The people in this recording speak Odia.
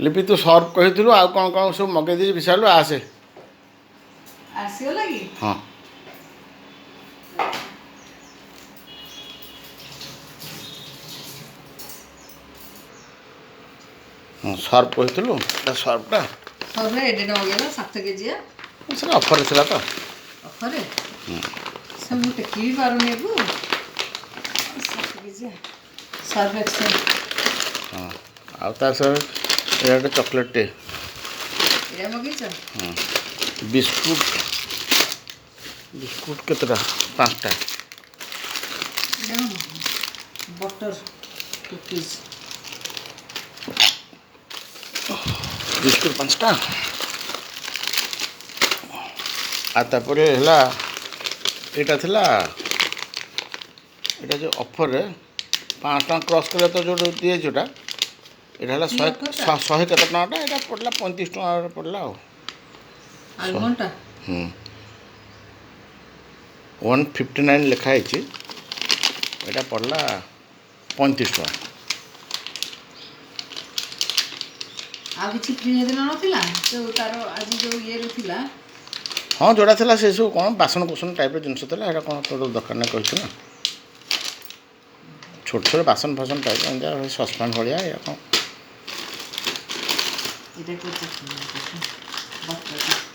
ଲିପି, ତୁ ସର୍ଫ କହିଥିଲୁ, ଆଉ କ'ଣ କ'ଣ ସବୁ ମଗେଇ ଦେଇଛି ବିଶାଲରୁ, ଆସେ। ଆସିଗଲା କି? ହଁ। ହଁ, ସର୍ଫ କହିଥିଲୁ, ଏଟା ସର୍ଫଟା। ସର୍ଫ ଏଡ଼େ ମଗେଇଲା, 7 କେଜିଆ। ସେଟା ଅଫର୍ରେ ଥିଲା ତ। ଅଫରରେ ସେ ମୁଁ ଟେକି ବି ପାରୁନି ଏକୁ। 7 କେଜିଆ ସର୍ଫ ଏକ୍ସେଲ। ହଁ, ଆଉ ତା ସହ ଏଇଟା ଗୋଟେ ଚକୋଲେଟ୍ଟେ। ଏଇଟା ମଗେଇଛ? ହଁ। ବିସ୍କୁଟ, ବିସ୍କୁଟ କେତେଟା? ପାଞ୍ଚଟା। ଏଇଟା କ'ଣ? Butter cookies. Biscuit ପାଞ୍ଚଟା। ଆଉ ତାପରେ ହେଲା ଏଇଟା ଥିଲା, ଏଇଟା ଯେଉଁ ଅଫର୍ରେ 500 ଟଙ୍କା କ୍ରସ୍ କଲେ ତ ଯେଉଁଟା ଦିଏ ଯେଉଁଟା, ଏଇଟା ହେଲା କି 100 ଅଫର୍ଟା? 100 କେତେ ଟଙ୍କାଟା, ଏଇଟା ପଡ଼ିଲା 35 ଟଙ୍କା ପଡ଼ିଲା ଆଉ। ଆଲମଣ୍ଡଟା? ହୁଁ, 159 ଲେଖା ହେଇଛି, ଏଇଟା ପଡ଼ିଲା 35 ଟଙ୍କା। ଆଉ କିଛି ଫ୍ରି ହେଦିନ ନଥିଲା, ଯୋଉ ତାର ଆଜି ଯୋଉ ଇଏରେ ଥିଲା? ହଁ, ଯେଉଁଟା ଥିଲା ସେସବୁ କ'ଣ ବାସନ କୁସନ ଟାଇପ୍ର ଜିନିଷ ଥିଲା। ସେଇଟା କ'ଣ ତୋର ଦରକାର ନାହିଁ କହିଛୁ ନା? ଛୋଟ ଛୋଟ ବାସନ ଫାସନ ଟାଇପ୍, ଏମିତି ସସ୍ପାନ୍ ଭଳିଆ, ଏଇଆ କ'ଣ। ଏଇଟା ବଟର।